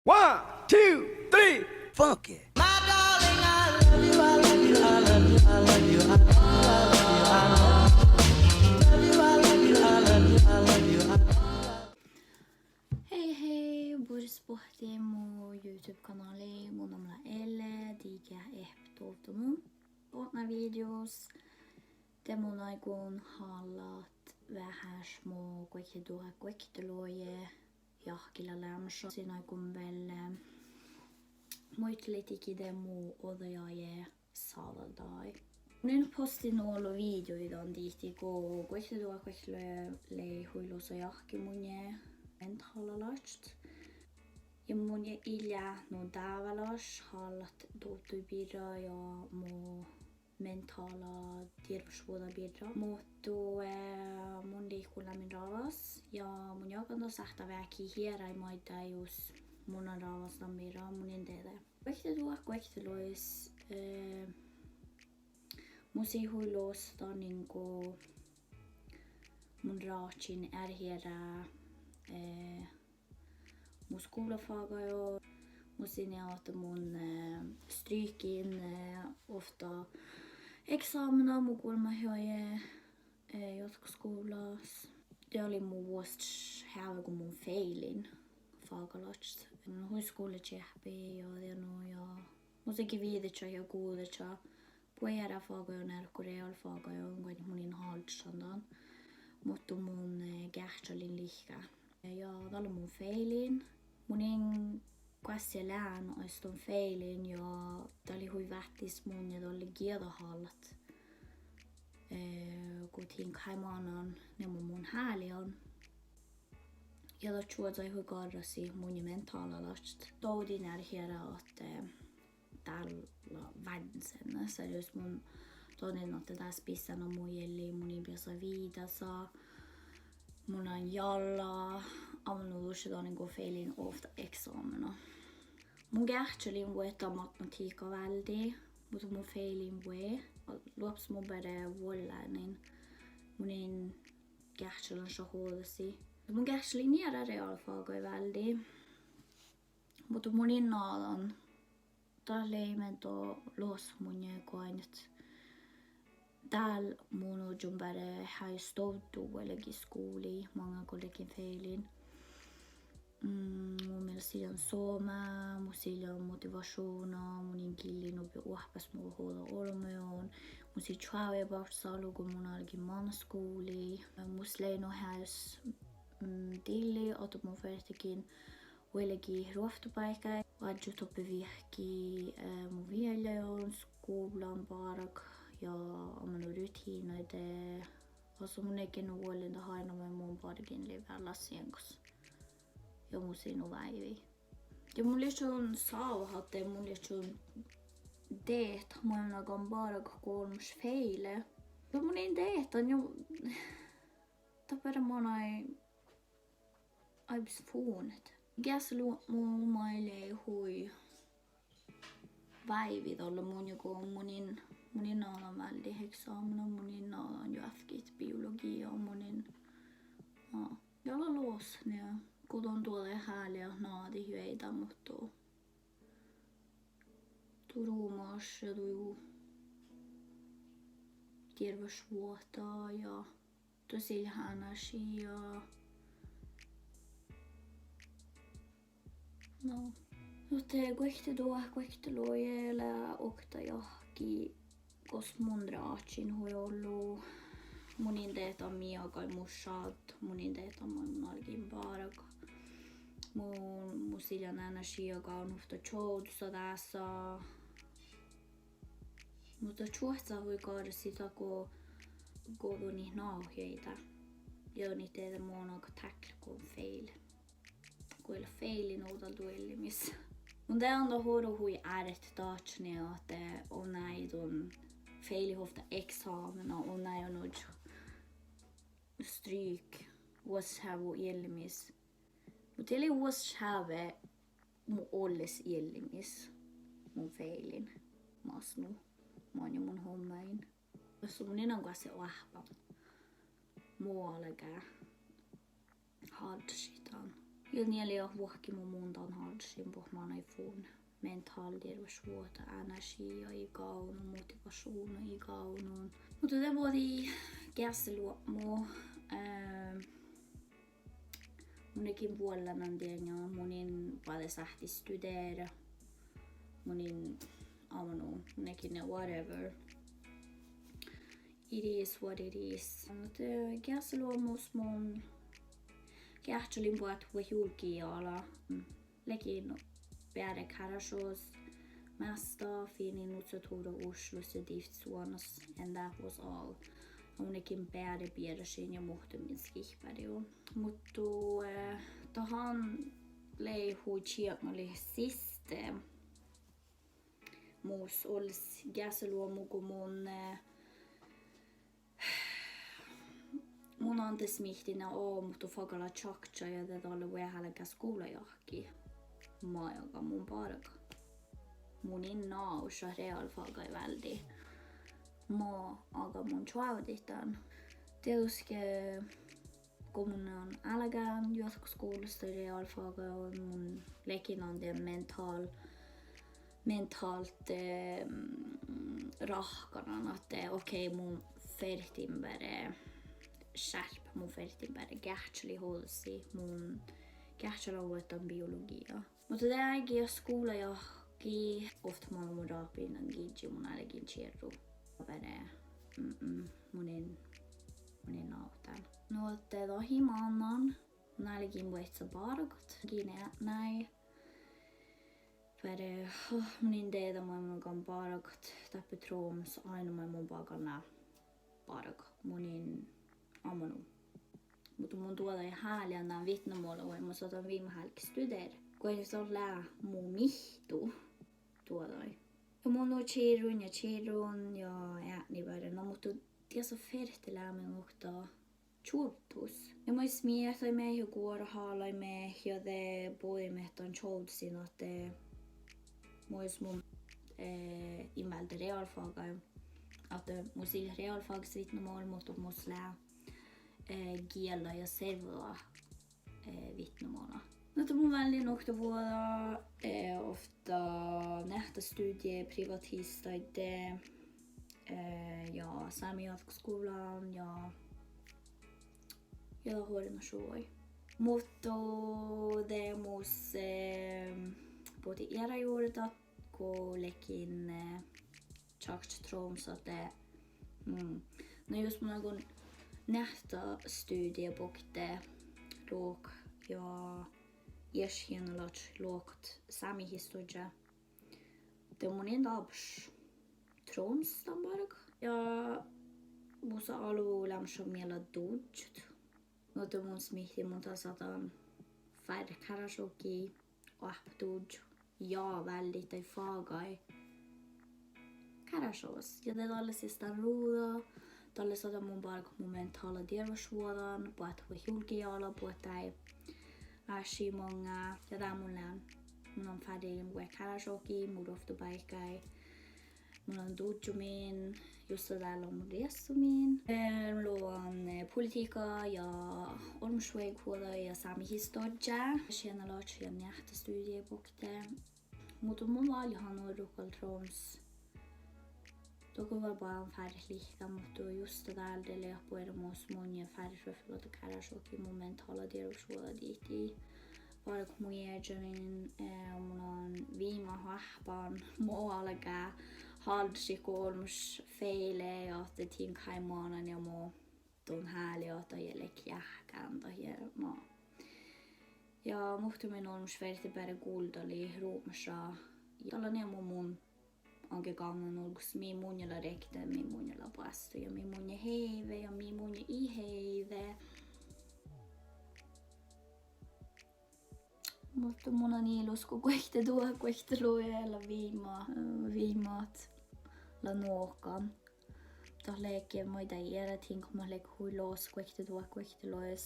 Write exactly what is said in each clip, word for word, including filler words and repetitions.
One, two, three, funky. Hei, hei, bures boahtin mu YouTube-kanála. Mu namma lea Elle, dii geat ehpet dovdda mu odne videos. De mun áiggun hálat veaháš mo guokteduhát guoktelogi jahkila leamaš. Mun áiggun vel, eh, muitalit dihte de mu ođđajagi sáđaldaga. Mun in posta nu ollu videoid dan dihte go guokteduhát guoktelogi lei hui lusa jahki munnje mentálalaččat. Ja mun in leat nu dábálaš hálat dovdduide birra ja mu mentála diervvašvuođa birra. Muhto, eh, mun liikon leat min ráđas ja mun jágan dan sáhttá veahkehit earáid maiddái jus mun lean ráđas dan birra, mun in dieđe. Guokteduhát guoktelogis, eh, mus lei hui lusa danin go mun ráhkadan earret eará, eh, mu skuvlafágain. Mus lei ahte mun, eh, strykejin, eh, ovtta eksámena mu guolmmáhii, eh, jotkkus skuvllas. Dat lei mu vuosttaš heaven go mun feilin fágalaččat. Mun hui skuvlačeahppi ja dien nu ja mus ledje viidáža ja guđáža buot eará fágain, earret go realfágain, goit mun in hálddašan dan. Muhto mun, eh, geahččalin liikká. Ja dalle mun feilin. Mun in goassege lean oaidnán feilin ja dat lei hui váttis munnje dalle gieđahallat, eh, go dihten mánáin nu mo mun háliidan. Ja dat čuožai hui garrasit munnje mentálalaččat. Dovdduin earret eará ahte dál lea vázzán. Serious, mun dovdduin ahte dás bissá na mu ealli, mun in beasa viidása, mun lean jalla, amma nu dušše danin go feilin ovtta eksámena. Mun geahččalin vuoi matematiikkaváldi, muhto mun feilin vuoi. Loahpas mun beare vuolleanin. Mun in geahččalan šat ođđasii. Mun geahččalin eará realfágain váldi. Muhto mun in nađan. Dat lei measta lusa munnje go ain dál mun ožžon beare hájus dovddu vuolgit skuvlii, maŋŋá go ledjen feilin. Mm, mu mielas ii lean somá, mus ii lean motivašuvdna, mun in gillii nubbi oahpás mo ođđa olbmuin, mus ii čuovvi báhčis álo go mun álgin manaskuvlii. Mus lei nu hájus, mm, dilli ahte mun fertejin vuolgit ruovttobáikái, oažžut doppe veahkkin, eh, mu viellain skuvlan bargat ja amma nu rutiinaid. Ahte mun ledjen nu vuolin dat áinna maid mun bargen lei veaháš jeaŋgas. Ja mus lei nu váivi. Ja mun ledjen sávahat ahte mun ledjen diehtit maŋŋá bargat go olmmoš feile. Ja mun in diehtan ja dat beare manai áibbas funet. Geassá luopmu maid lei hui váivi dalle munnje go mun in, mun in nagodan váldit eksámena, mun in nagodan juohke biologiija, mun in, na, ja lea lusa nie go don duođai háliidit nagadit vieida, muhto du rumaš ja du diervvašvuohta ja du ii leat energia. No, muhto guokteduhát guoktelogi lea okta jahki gos mun ráhkadan hui ollu. Mun in diehtan mii galggai mušat, mun in diehtan maid mun álgen bargat. Mun, mus ii lean energia gávdnat ovtta čoavdusa dása. Muhto čuohcá hui garrasit dat go, go don it nagot vieida. Ja don it dieđe mo áiggun táklet go feile. Go leat feilin ovdal duolljemis. Mun dieđán dat orui hui ártet dadjat nie ahte ovnnáidon feilit ovtta eksámena, ovnnáidon ožžot strykejin vuosttaš heavet eallimis. Muhto dat lei vuosttaš heavet mu olles eallimis. Mun feilin mas nu maŋŋá mun hommájin. Dasa mun in lean goassege oahppan mo álgá hálddašit dan. Ja nie lea vuohki mu mun dan hálddašin, buot manai fun mentáldearvvašvuođa, energiija ii gávdnon, motivašuvdna ii gávdnon. Muhto de bođii geasseluopmu, eh, mun ledjen vuollán dan dien ja mun in boađe sáhttit studera. Mun in, ámanu, mun ledjen whatever. It is what it is. Muhto, eh, geasseluopmus mun geahččalin boahtit vuohki julgii ala. Ledjen beare Kárášjogas, measta, finin nuccatuvra Oslos ja divttis Suonnas, and that was all. Mun ledjen beare berošin ja muhtumin skihpárjuvon. Muhto, eh, dat han lei hui čieknalit siste mus olles geasseluopmu go mun, eh, mun ain smihtin, o, muhto fagala čakča ja de dalle vuohki álgá skuvlajahki. Maid aga mun bargan? Mun in nagoša realfágaid válde. Maid aga mun čuovdit dan? Dieđusge go mun lean álgán juohke skuvllas realfága, mun ledjen dan dien mentál-, mentált, eh, mm, rahkanan ahte okei, mun ferten beare šárppat, mun ferten beare geahččalit ođđasit, mun geahččalan vuoittán biologii. Muhto de áigge skuvlajahki ovtta manai mun ráhpadan dan giđđi, mun álgen čierru. Beare, mm, mun in, mun in nagoš dan. Nu ahte dat ii mannan, mun álgen vuoittán bargat, gii eatnái. Beare, oh, mun in dieđe maid mun galggan bargat dáppe Trómssa, ain maid mun galggan bargat, mun in, ámanu. Muhto mun duođai háliidan dan vitnamuođavuođa mus ahte viimahálggi studera. Go dat lea mu mihtu, duođai. Ja mun nu čirrun ja čirrun ja eatni beare, na muhto dieđusge ferte leat min okta čuovddus. Ja maid smiehtaimet ja guorahalaimet ja de bođiimet dan čuovddusin ahte mus, mun, eh, in válde realfága, ahte mus ii leat realfágas vitnamuođa, muhto mus lea, eh, giella ja servodaga, eh, vitnamuođa. Na ahte mun válden oktavuođa, eh, ovtta neahttá studiet, privatistaide, eh, ja Sámi jođákkeskuvlan ja, ja dat orui šuai. Muhto de mus, eh, bođii eará juordat go ledjen, eh, čakčat Trómssa ahte, mm, na jus mun áiggun neahttá studiet bokte lohkat ja iešhinnalaččat lohkat sámi historjjá, de mun in dárbbaš Trómssa dan bargat. Ja mus álgu leamaš miella duddjot. Nu ahte mun smihtin, mun dal sáhtán fárret Kárášjogas oahppat duddjot ja váldit daid fágaid Kárášjogas. Ja de dalle siste dan ruđa, dalle sáhtán mun bargat mu mentála dearvvašvuođan, boahtit vuohki julgii ala, boahtit ášši maŋŋá, ja de mun lean, mun lean fárrejin vuohki Kárášjogas, mu ruovttobáikái, mun lean duddjomin, justa dál lean mun riessomin. Eh, logan, eh, politihka ja olmmošvuoigátvuođa ja sámi historjjá, iešhinnalaččat ja neahttá studiet bokte. Muhto mun válljehan orrut gal Trómssa. Dohko vel baján fárret lihkku, muhto justa dál de lea buoremus munnje fárret ruovttoluotta Kárášjogas mu mentála dearvvašvuođa dihtii. Bargat mu iežamin, eh, mun lean viimát oahppan mo álgá hálddašit go olmmoš feilejit ahte tin kai manai ja mo don háliidat ja ledjet jáhkán dan ja mo. Ja muhtumin olmmoš ferte beare guldalit rupmaša. Ja dalle nie mun, mun aŋkke gáŋŋa olggos, mii munnje lea rievtti, mii munnje lea boastut ja mii munnje heive ja mii munnje ii heive. Muhto mun lean ilus go guokte duot guoktelogis lea viimma-, viimmat lea nohkan. Dat ledje maiddái eará diŋggat mat ledje hui los guokte duot guoktelogis.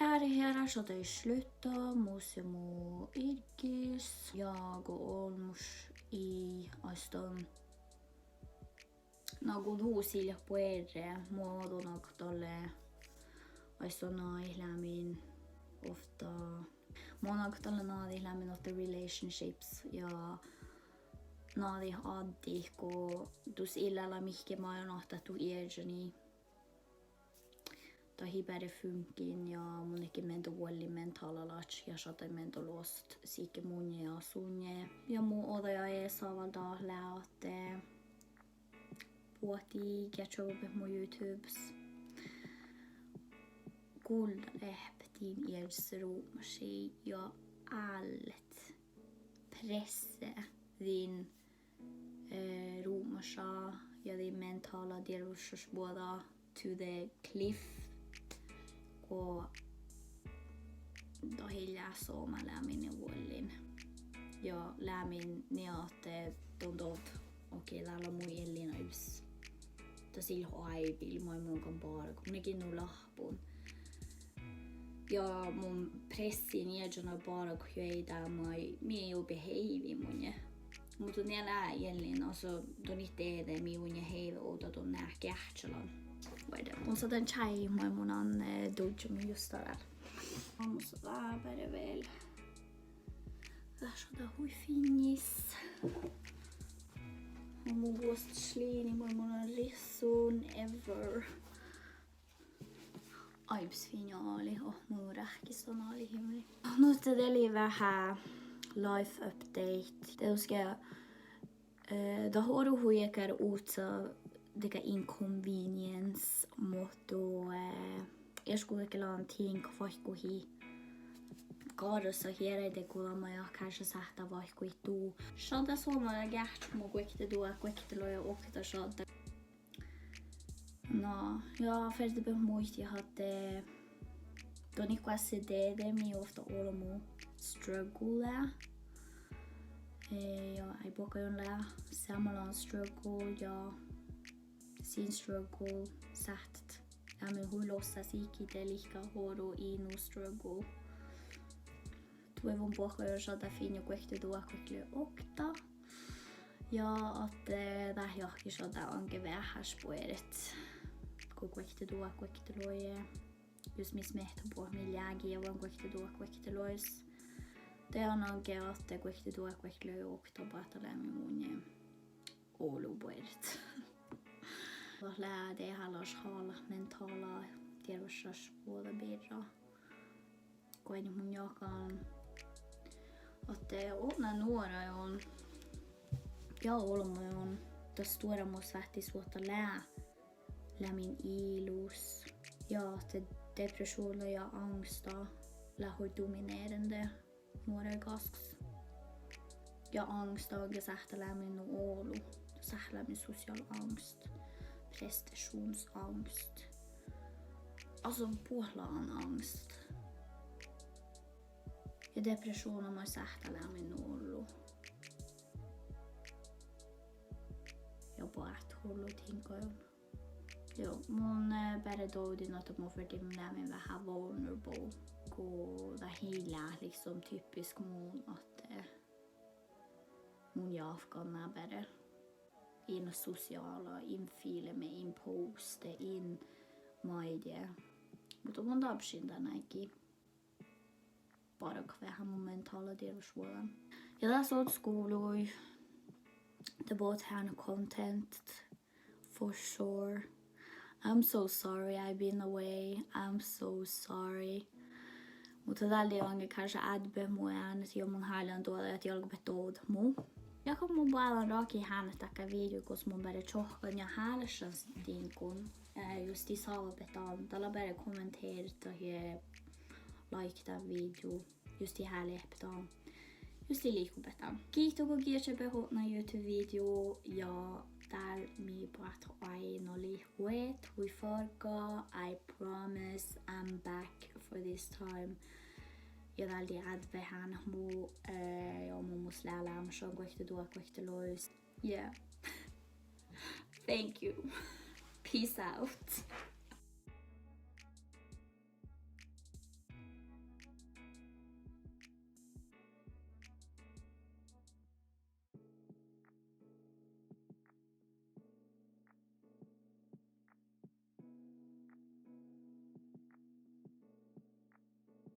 Earret earáš dat ii slutta mus ja mu írgis ja go olmmoš ii aistan, na go dus ii leat buorre, mo don ahte dalle aistan, na, ii leat min ovtta Mun áiggun dalle nađiid leamen ovtta relationships ja nađiid addit go dus ii leat mihkkege maid ahte dat iežanii dat ii beare funggen ja mun ledjen miehtá vuollin mentála laččat ja šattai miehtá lost sihke munnje ja sunnje. Ja mu ođđajage sávaldat lea ahte buot dii geahččalit mu YouTubes gullaleahpet din iežas ruvmmašiid ja állet presse din, eh, ruvmmaša ja din mentála dearvvašvuođa to the cliff. Go dat ii leat somá leamen vuollin. Ja leamen nie ahte don dovddat, okei, dál lea mu eallin aivves. Dat ii leat oaivil maid mun galggan bargat. Mun ledjen nu láhppon. Ja mun pressin iežan bargat juoidá maid mii oba heivi munnje. Muhto nie lea eallin, altså, don it dieđe mii vunnje heive ovdal don geahččalan. Vuoi, mun sáhtán čájehit maid mun lean, eh, dužžomin just dál. Mun sáhtán beare vel. Dat šaddá hui fiinnis. Ja mu vuosttaš liini maid mun lean rissun ever. Áibbas fiinna ali, oh, mun ráhkis dan ali himli. Nu ahte dat lei veahá life update. Dieđusge, eh, dat orui hui ekkár uhca dego inconvenience, muhto, eh, iešguđege lean diŋga fáikkuhit garrasaid eará dego dat maid kanskje sáhttá fáikkuhit du. Šaddá somá geahččat mo guokte duhát guoktelogis okta šaddá. Na, ja ferte beassat muitit ahte don it goassege dieđe mii ovtta olbmo struggle lea. Eh, ja eai buohkain leat seamma lean struggle ja sin struggle sáhttet leat min hui lossá sihke de lihkká orui ii nu struggle. Duoivvon buohkain šaddá fiinna guokte duhát guoktelogis okta. Ja ahte, eh, dat jahki šaddá aŋkke veaháš buoret go guokte duhát guoktelogis. Jus mis miehtá buot mii leage ja van guokte duhát guoktelogis. De aŋkke ahte guokte duhát guoktelogis okta boahtá leat mii munnje olu buoret. Dat lea dehálaš hálat mentála dearvvašvuođa birra. Go mun jáhkán ahte otná nuoraiguin ja olbmuiguin dat stuorra mo sáhttit vuohta leat, leat min ilus. Ja ahte depressiuvnna ja aŋgsta leat hui dominerende nuoraiguin gaskkas. Ja aŋgsta aŋkke sáhttá leat min nu olu. Sáhttá leat min sosial aŋgst, prestationsangst. Altså buot leat aŋgst. Ja depressiuvnna maid sáhttá leat min nu ollu. Ja boahtit ollu diŋggaiguin. Juo, mun, eh, beare dovden ahte mun ferten leamen veahá vulnerable, go dat ii leat liksom typisk mun ahte mun jáhkán ná beare in sosiála, in filme, in poste, in maid. Muhto mun dárbbašin dan áiggi bargat veahá mu mentála dearvvašvuođan. Ja dás ovddas guvlui the both han content for sure. I'm so sorry I've been away. I'm so sorry. Muhto dál lei aŋkke kanskje áddet mu eanet ja mun háliidan duođai ahte ii galgabehtet dovdat mu. Ja go mun boađán ráhkadit eanet dákkár videoi gos mun beare čohkkan ja hálašan diŋgguin, eh, jus dii sáhttibehtet dan, dal lea beare kommenterat ja like dan video. Jus dii háliidebehtet dan, jus dii liikobehtet dan. Giitu go geahččabehtet otná YouTube video ja dál mii boahtá oaidnalit vuođet hui fargga. I promise I'm back for this time. Ja dál dii áddet eanet mu, eh, ja mun mus lea leamašan guokte duhát guokte logus. Yeah. Thank you. Peace out.